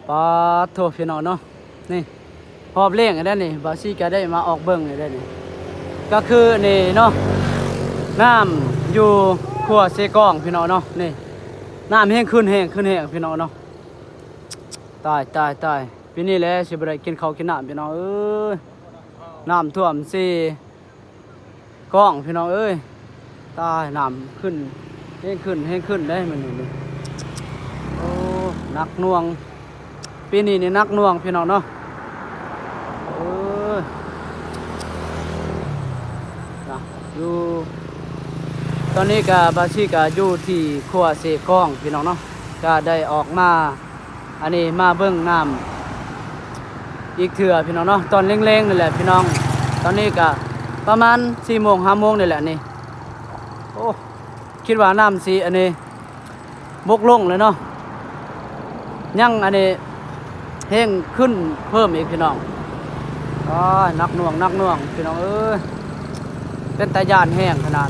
ປາດໂທ້ ພີ່ນ້ອງເນາະ ນີ້ຮອບແລ້ງແລ້ວນີ້ ບ່າວຊີກະໄດ້ມາອອກເບິ່ງແລ້ວນີ້ ກະຄືນີ້ເນາະ ນ້ຳຢູ່ຂົວເຊກອງ ພີ່ນ້ອງເນາະ ນີ້ນ້ຳແຮງຂຶ້ນແຮງຂຶ້ນແຮງ ພີ່ນ້ອງເນາະ ຕາຍ ຕາຍ ຕາຍ ປີນີ້ແຫຼະຊິບໍ່ໄດ້ກິນເຂົ້າກິນນ້ຳ ພີ່ນ້ອງເອີຍ ນ້ຳຖ້ວມເຊ ກອງ ພີ່ນ້ອງເອີຍ ຕາຍ ນ້ຳຂຶ້ນແຮງຂຶ້ນແຮງຂຶ້ນເດ້ມື້ນີ້ນີ້ ໂອ້ ໜັກໜ່ວງ ປີນີ້ນີ້ໜັກໜ່ວງ ພີ່ນ້ອງເນາະ ເອີ ນະ ຢູ່ ຕອນນີ້ກະ ບ່າວຊີກະຢູ່ທີ່ຂົວເຊກອງ ພີ່ນ້ອງເນາະ ກະໄດ້ອອກມາ ອັນນີ້ມາເບິ່ງນ້ຳອີກເທື່ອ ພີ່ນ້ອງເນາະ ຕອນແລງໆນີ້ແຫຼະ ພີ່ນ້ອງ ຕອນນີ້ກະປະມານສີ່ໂມງ ຫ້າໂມງນີ້ແຫຼະນີ້ ໂອ້ ຄິດວ່ານ້ຳຊິອັນນີ້ບົກລົງແລ້ວເນາະ ຍັງອັນນີ້ແຮງຂຶ້ນເພີ່ມອີກ ພີ່ນ້ອງ ໂອ້ຍ ໜັກໜ່ວງ ໜັກໜ່ວງ ພີ່ນ້ອງເອີຍ ເປັນຕາຢ້ານແຮງຂະໜາດ